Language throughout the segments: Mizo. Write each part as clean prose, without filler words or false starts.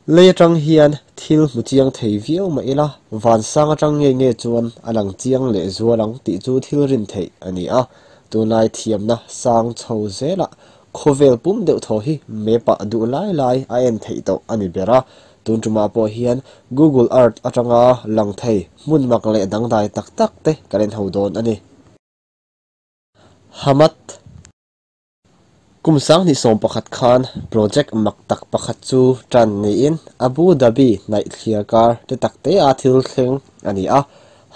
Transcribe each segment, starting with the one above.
Lei atang hian thil hmu chiang thei viau mah ila, vansang atang nge nge chuan a lang chiang leh zual ang tih chu thil rin theih a ni a. Tunlai thiamna sang chho zelah khawvel pum deuh thaw hi map ah duh lai lai a en theih tawh a ni ber a. Tun tumah pawh hian Google Earth atanga lang thei hmun mak leh dangdai tak tak te kan en ho dawn a ni. Hamad. Kum 2011 khan project mak tak pakhat chu tan niin Abu Dhabi hnaih thliar kar te tak te a thil thleng a ni a.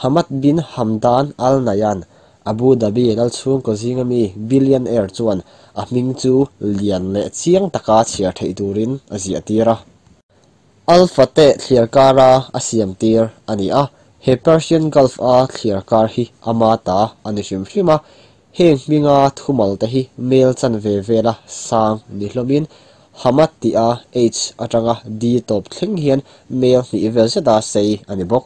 Hamad bin Hamdan Al Nahyan, Abu Dhabi lalchhungkaw zinga mi billionaire chuan a hming chu lian leh chiang taka chhiar theih turin a ziah tir a. Al Fateh thliar kara a siam tir a ni a, he Persian Gulf a thliar kar hi ama ta a ni hrim hrim a. Heng hminga thumal te hi mel chanve vela sang ni hlawmin Hamad tih a H atanga D tawp thleng hian mel hnih vel zeta sei a ni bawk.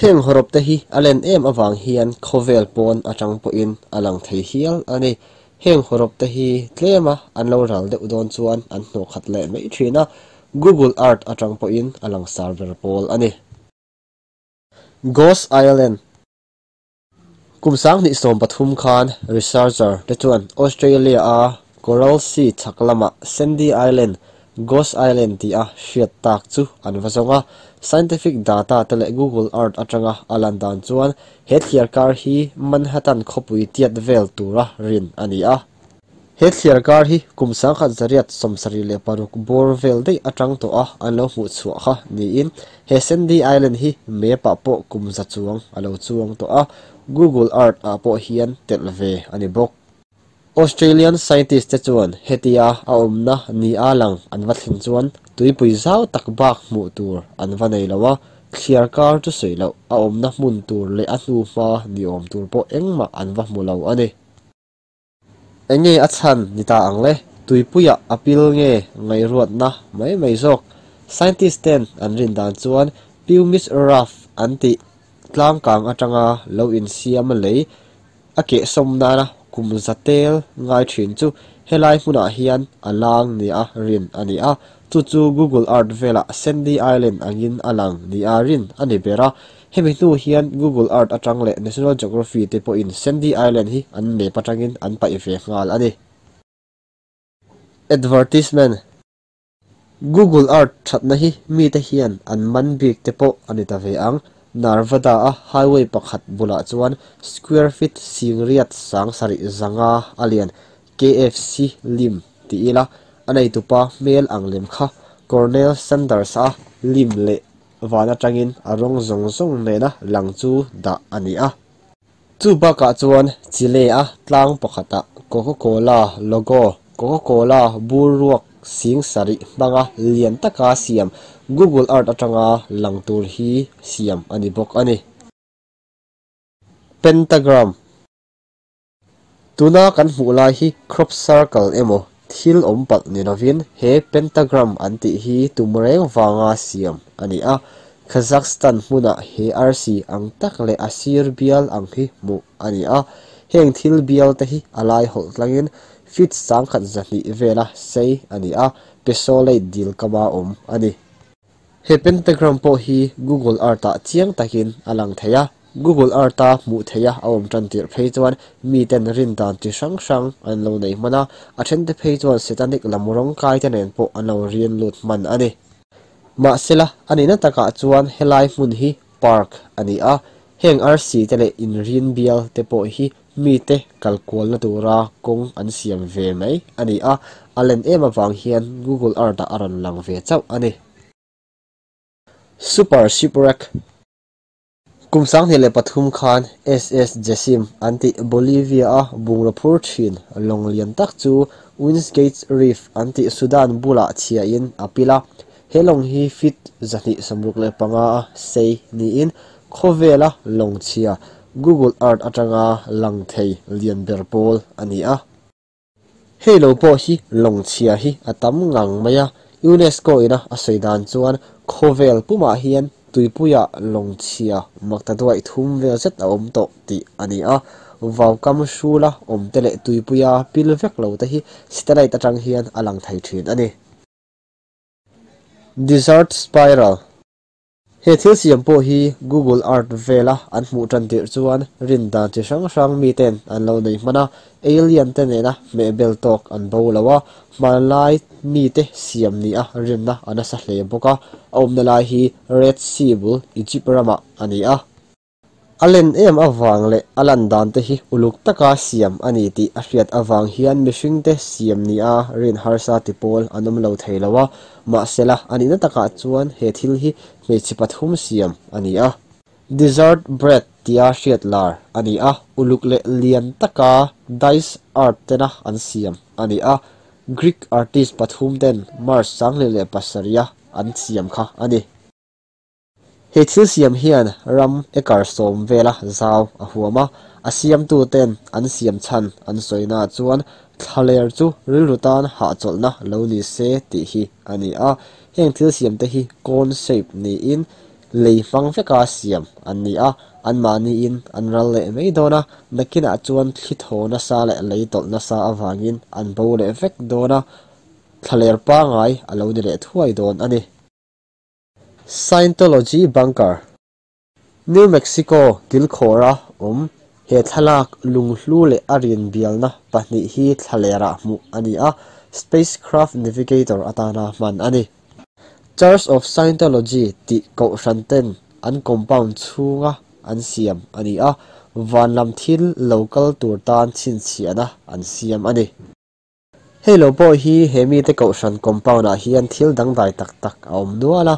Heng hawrawp te hi a len em avang hian khawvel pawn atang pawhin a lang thei hial a ni. Heng hawrawp te hi tlema an lo ral deuh dawn chuan an hnawh khat leh mai thin a, Google Earth atang pawhin a langsar ber pawl a ni. Ghost Island. Kum 2013 khan researcher te chuan Australia a Coral Sea chhak lamah Sandy Island, Ghost Island tih a hriat tak chu an va zawng a. Scientific data te leh Google Earth atanga a lan dan chuan he thliar kar hi Manhattan khawpui tiat vel tura rin a ni a. He thliar kar hi kum 1976 bawr vel daih atang tawh a an lo hmuh chhuah kha niin he Sandy Island hi map ah pawh kum za chuang a lo chuang tawh a, Google Earth ah pawh hian telh ve a ni bawk. Australian scientist te chuan hetia a awmna ni a lang an va thlen chuan tuipui zau tak bak hmuh tur an va nei lo a, thliar kar chu sawi loh a awmna hmun tur leh a hnu hma ni awm tur pawh engmah an va hmu lo a ni. Enge a chhan ni ta ang le? Tuipuiah a pil nge ngaihruatna mai mai zawk? Scientist ten an rin dan chuan Pumice Raft an tih tlangkang atanga lo insiam lei a kehsawm nana kum za tel ngai thin chu helai hmunah hian a lang nia rin a ni a, chu chu Google Earth velah Sandy Island angin a lang nia rin a ni ber a. Hemi hnu hian Google Earth atang leh National Geography te pawhin Sandy Island hi an map atangin an paih ve nghal a ni. Advertisement. Google Earth thatna hi mite hian an man bik te pawh a ni ta ve ang. Narvada a highway pakhat bulah chuan square feet 77,500 a lian KFC lim ti ila a nei tupa hmel ang lem kha Colonel Sanders a lim leh van atangin a rawng zawng zawng nena lang chu dah a ni a. Chu bakah chuan Chile a tlang pakhatah Coca-Cola logo, Coca-Cola bur ruak 70,000 hmanga lian taka siam Google Earth atanga lang tur hi siam a ni bawk a ni. Pentagram. Tuna kan hmuh lai hi crop circle emaw thil awm palh ni lovin he pentagram an tih hi tum reng wanga siam a ni a. Kazakhstan hmunah he arsi ang tak leh a sir bial ang hi hmuh a ni a. Heng thil bial te hi a lai hawlh tlangin feet 102 vela sei a ni a, pesolate dil kama awm a ni. He pentagram pawh hi Google Earth ah chiang takin a lang thei a. Google Earth a hmuh theih a a awm tan tirh phei chuan miten rin dan chi hrang hrang an lo nei hman a, a then te phei chuan satanic lam rawng kai te nen pawh an lo rian lut hman a ni. Mahsela a nihna takah chuan helai hmun hi park a ni a, heng arsi te leh inrin bial te pawh hi mite kalkualna tura kawng an siam ve mai a ni a, a len em awang hian Google Earth ah a rawn lang ve chauh a ni. Super Shipwreck. Kum 2003 khan SS Jessim an tih Bolivia a bungraw phur thin lawng lian tak chu Windgate Reef an tih Sudan bulah chhiain a pil a. He lawng hi feet 265 a sei niin khawvela lawng chhia Google Earth atanga lang thei lian ber pawl a ni a. Hei lo pawh hi lawng chhia hi a tam ngang mai a, UNESCO ina a sawi dan chuan khawvel pumah hian tuipuia lawng chhia makta duai thum vel zet a awm tawh tih a ni a. Vaukam hrula awm te leh tuipuia pil vek lo te hi satellite atang hian a lang thei thin a ni. Desert Spiral. He thil siam pawh hi Google Earth vela an hmuh tan tirh chuan rin dan chi hrang hrang miten an lo nei hman a, alien te nena hmehbel tawk an bo lo a, hmanlai mite siam ni a rinna a nasa hle bawk a, a awmna lai hi Red Sea bul Egypt ramah a ni a. A len em avang leh a lan dan te hi uluk taka siam a ni tih a hriat avang hian mihringte siam ni a rin harsa ti pawl an awm lo thei lo a, mahsela a nihna takah chuan he thil hi hmeichhe pathum siam a ni a. Dessert bread tia hriat lar a ni a, uluk leh lian taka dice art tena an siam a ni a, Greek artist pathum ten March 2007 a an siam kha a ni. He thil siam hian ram acre 10 vela zau a huam a, a siamtu ten an siam chhan an sawina chuan thlaler chu rilru tan hahchawlhna lo ni se tih hi a ni a. Heng thil siam te hi cone shape niin lei hmang veka siam an ni a, an mahniin an ral leh mai dawn a, nakinah chuan thli thaw nasa leh lei tawlh nasa avangin an bo leh vek dawn a, thlaler pangai a lo ni leh thuai dawn a ni. Scientology Bunker. New Mexico kilkhawra awm he thlalak lunghlu leh a rin bialna pahnih hi thlalerah hmuh a ni a, spacecraft navigator atana hman a ni. Church of Scientology tih kohhran ten an compound chhunga an siam a ni a, van lam thil lo kal tur tan chhinchhiahna an siam a ni. Hei lo pawh hi he mite kohhran compound ah hian thil dangdai tak tak a awm nual a,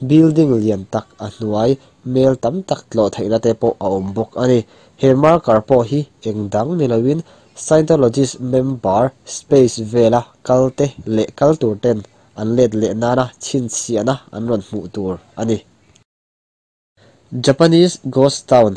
building lian tak a hnuai mel tam tak tlawh theihna te pawh a awm bawk a ni. He marker pawh hi eng dang ni loin Scientologist member space vela kal te leh kal tur ten an let leh nana chhinchhiahna an rawn hmuh tur a ni. Japanese Ghost Town.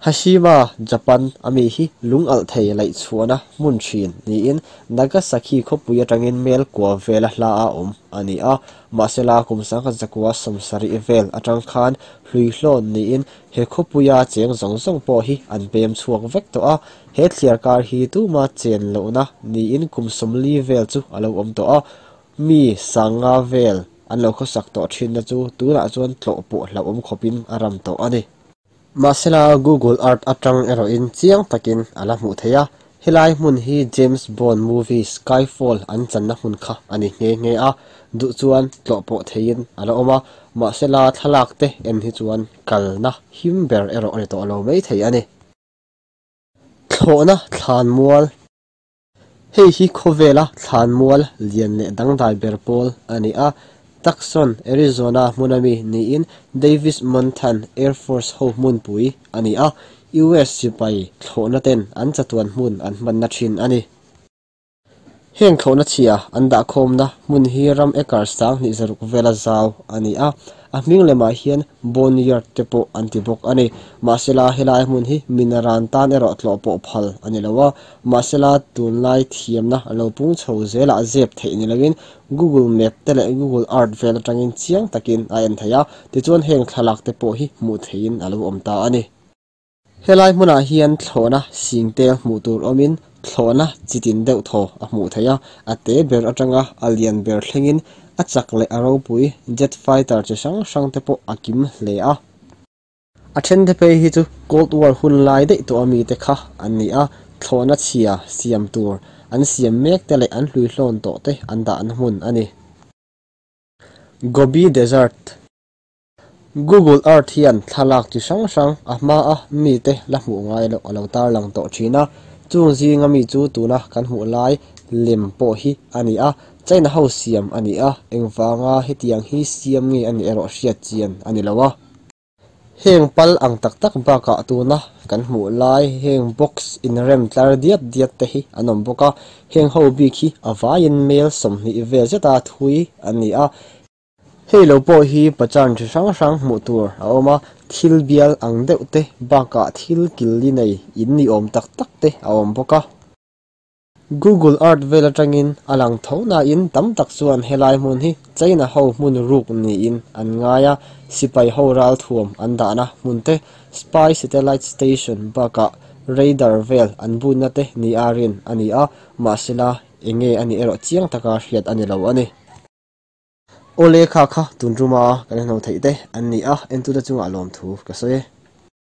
Hashima, Japan ami hi lung alh thei laih chhuahna hmun thin niin Nagasaki khawpui atangin mel kua vela hla a awm a ni a, mahsela kum 1970 vel atang khan hlui hlawn niin he khawpuia cheng zawng zawng pawh hi an pem chhuak vek tawh a, he thliar kar hi tuma chen lohna niin kum 40 vel chu a lo awm tawh a, mi 500 vel an lo khawsak tawh thinna chu tunah chuan tlawh pawh hlauhawm khawpin a ram tawh a ni. Mahsela Google Earth atang erawhin chiang takin a la hmuh thei a, helai hmun hi James Bond movie Skyfall an channa hmun kha a ni nghe nghe a, duh chuan tlawh pawh theiin a la awm a, mahsela thlalak te en hi chuan kalna him ber erawh a ni tawh lo mai thei a ni. Thlawhna thlanmual. Hei hi khawvela thlanmual lian leh dangdai ber pawl a ni a, Tucson, Arizona hmun ami niin Davis Monthan Air Force ho hmunpui a ni a, US sipai thlawhna ten an chatuan hmun an hmanna thin a ni. Heng thlawhna chhia an dah khawmna hmun hi ram acre 2600 vela zau a ni a, a hming lemah hian Boneyard te pawh an ti bawk a ni. Mahsela helai hmun hi minaran tan erawh tlawh pawh phal a ni lo a, mahsela tunlai thiamna a lo pung chho zelah zep theih ni loin Google Map te leh Google Earth vel atangin chiang takin a en thei a, tichuan heng thlalak te pawh hi hmuh theiin a lo awm ta a ni. Helai hmunah hian thlawhna singtel hmuh tur awmin thlawhna chitin deuh thaw a hmuh thei a, a te ber atanga a lian ber thlengin a chak leh a ropui jet fighter chi hrang hrang te pawh a kim hle a. A then te phei hi chu Cold War hun lai daih tawh ami te kha an ni a, thlawhna chhia siam tur an siam mek te leh an hlui hlawn tawh te an dahna hmun a ni. Gobi Desert. Google Earth hian thlalak chi hrang hrang a hma a mi te la hmuh ngai loh a lo tarlang tawh thin a, chung zinga mi chu tuna kan hmuh lai lem pawh hi a ni a, China ho siam a ni a, engvanga hetiang hi siam nge a ni erawh hriat chian a ni lo a. Heng pal ang tak tak bakah tuna kan hmuh lai heng box inrem tlar diat diat te hi an awm bawk a, heng ho bik hi a vaiin mel 20 vel zeta thui an ni a. Hei lo pawh hi pachan chi hrang hrang hmuh tur a awm a, thil bial ang deuh te bakah thil kil li nei in ni awm tak tak te a awm bawk a. Google Earth vel atangin a lang tho nain tam tak chuan helai hmun hi China ho hmun ruk niin an ngai a, sipai ho ral thuam an dahna hmun te, spy satellite station bakah radar vel an bunna te ni a rin a ni a, mahsela enge a ni erawh chiang taka hriat a ni lo a ni. Awle kha kha tun tuma kan hno theih te an ni a, entute chungah lawmthu ka sawi e.